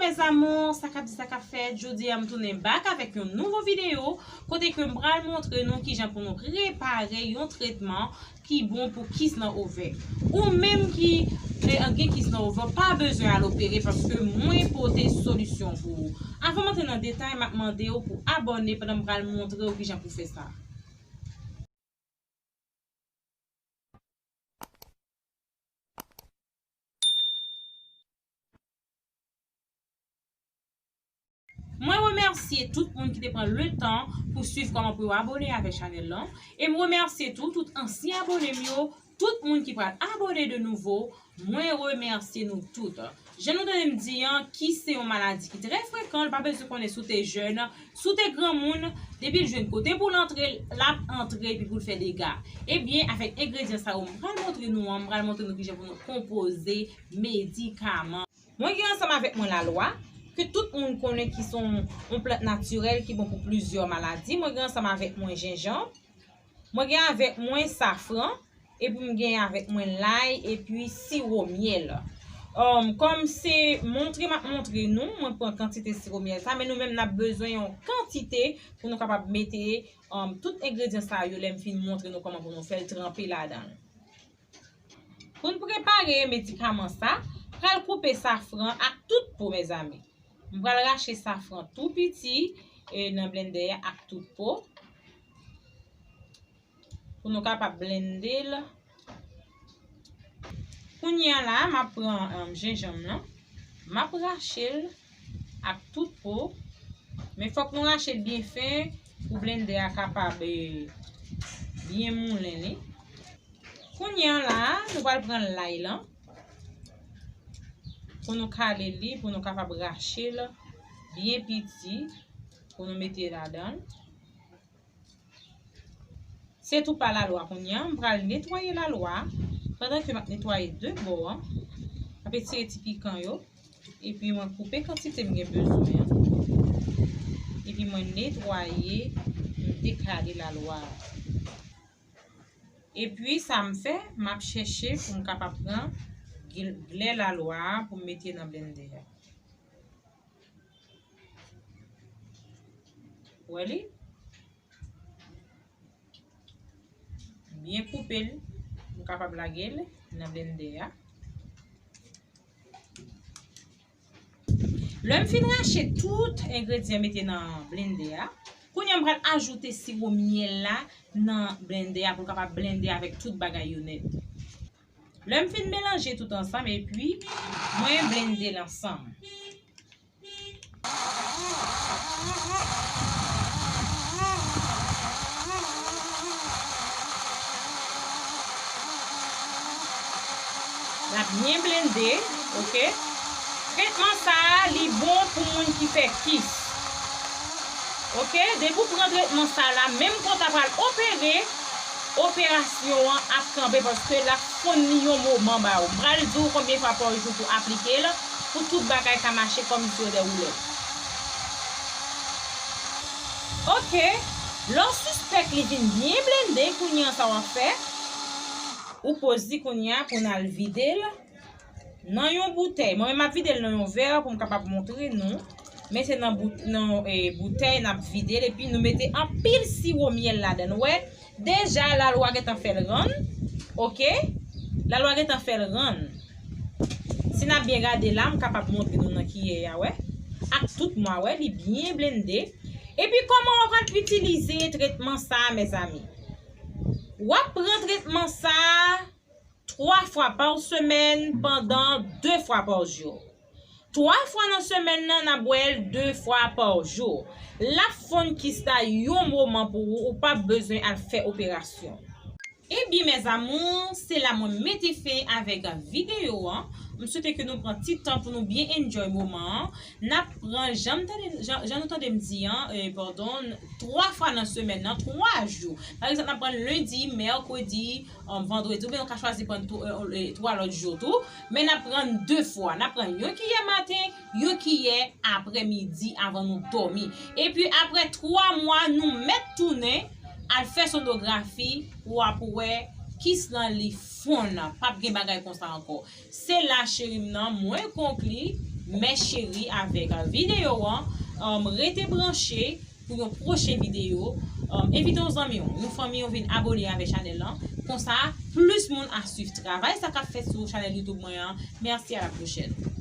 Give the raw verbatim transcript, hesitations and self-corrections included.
Mes amours, sa k ap di, sa k ap fèt, jodi a m tounen back avèk yon nouvo videyo kote ke m pral montre nou kijan pou nou repare yon tretman ki bon pou kis nan ovè. Ou menm ki eh, gen kis nan ovè, pa bezwen al opere paske mwen pote solisyon pou ou. Avan m antre nan detay, m ap mande w pou abòne pandan m pral montre w kijan pou fè sa. Mwen remèsye tout moun ki te pran le tan pou swiv kòman pou yo abòne avèk chanèl lan. E m remèsye tou tout ansyen abòne m yo, tout moun ki pral abòne de nouvo. Mwen remèsye nou tout. Jan nou tande m di an, kis se yon maladi ki trè frekan, li pa bezwen konnen si w te jèn, si w te granmoun, depi l jwenn kote pou l antre, l ap antre epi pou l fè dega. Ebyen, avèk engredyan sa yo m pral montre nou an, m pral montre nou kijan pou nou konpoze medikaman. Mwen gen ansanm avèk mwen lalwa, ke tout moun konnen ki se yon, yon plant natirèl ki bon pou plizyè maladi. Mwen gen ansanm avèk mwen jenjanm. Mwen gen avèk mwen safran. Epi m gen avèk mwen lay epi siwo myèl. Um, kòm se montre m ap montre nou, mwen pran kantite siwo myèl sa, men nou menm n ap bezwen yon kantite pou nou kapab mete um, tout engredyan sa yo lè m fin montre nou kòman pou nou fè l tranpe ladan l. Pou n prepare medikaman sa, pral koupe safran ak tout po, mezanmi. M pral rache safran tou piti e nan blendè a ak tout po pou nou kapab blende l. Kounye a la, m ap pran um, jenjanm nan, m ap rache l ak tout po, men fòk nou rache l byen fen pou blendè a kapab eh, byen moulen li. Kounye a la, nou pral pran lay lan pou nou kale li, pou nou kapab rache l byen piti, pou nou mete ladan l. Se tou pa lalwa kounye a, m pral netwaye lalwa. Pandan ke m ap netwaye de bò an, m ap etire ti pikan yo, epi mwen koupe kantite m gen bezwen an, epi mwen netwaye, m dekale lalwa a. Epi sa m fè, m ap chèche pou m kapab pran gl- glè lalwa a pou m mete nan blendè a. Wè li? Byen koupe l pou m kapab lage l nan blendè a. Lè m fin rache tout engredyan mete nan blendè a, kounye a m pral ajoute siwo myèl la nan blendè a pou l kapab blende avèk tout bagay yo nèt. Lè m fin melanje tout ansanm epi mwen blende l ansanm. N ap byen blende, oke? Tretman sa a, li bon pou moun ki fè kis. Oke? Depi w pran tretman sa a la, menm ke w ta pral opere, operasyon an ap kanpe paske l ap fonn li yon moman ba ou. M pral di w konbyen fwa pa jou pou aplike l, pou tout bagay ka mache kòm sur des roulettes. Oke, lè w sispèk li vin byen blende, kounye a sa w ap fè, ou poze li kounye a pou n al vide l nan yon boutèy. Mwen menm m ap vide l nan yon vè pou m kapab montre nou. Men se nan bout- nan eh, boutèy n ap vide l epi nou mete anpil siwo myèl ladan l. Ou wè, deja lalwa gentan fè l rann. Oke? Lalwa gentan fè l rann. Si n ap byen gade la, m kapab montre nou nan kiyè a, wè. Ak tout mwa, wè, li byen blende. Epi kòman w ap itilize tretman sa a, mezanmi? W ap pran tretman sa a twa fwa pa semèn pandan de fwa pa jou. Twa fwa nan semèn nan, n ap bwè l de fwa pa jou. L ap fonn kis la yon moman pou ou, ou p ap bezwen al fè operasyon. Ebyen, mes amours, se la mwen mete fen avèk videyo an. M swete ke nou pran ti tan pou nou byen enjoy moman an. N ap pran, jan m tande, jan, jan nou tande m di an, eh, padon, twa fwa nan semèn nan, twa jou. Pa egzanp, n ap pran lendi, mèkredi, um, vandredi, oubyen nou ka chwazi pran tou, eh, eh, twa lòt jou tou. Men n ap pran de fwa. N ap pran yon kiyè maten, yon kiyè aprèmidi avan nou dòmi. Epi apre twa mwa, nou mèt tounen al fè sonografi pou w ap wè kis lan li fonn. P ap gen bagay konsa ankò. Se la, cheri m nan, mwen konkli. mè cheri avèk videyo an. Rete branche pou yon pwochen videyo. Envite yon zanmi w, yon fanmi w vin abone avèk chanèl lan. Konsa, plis moun a swiv travay sa k ap fèt sou chanèl YouTube mwen an. Mèsi, a la pwochèn.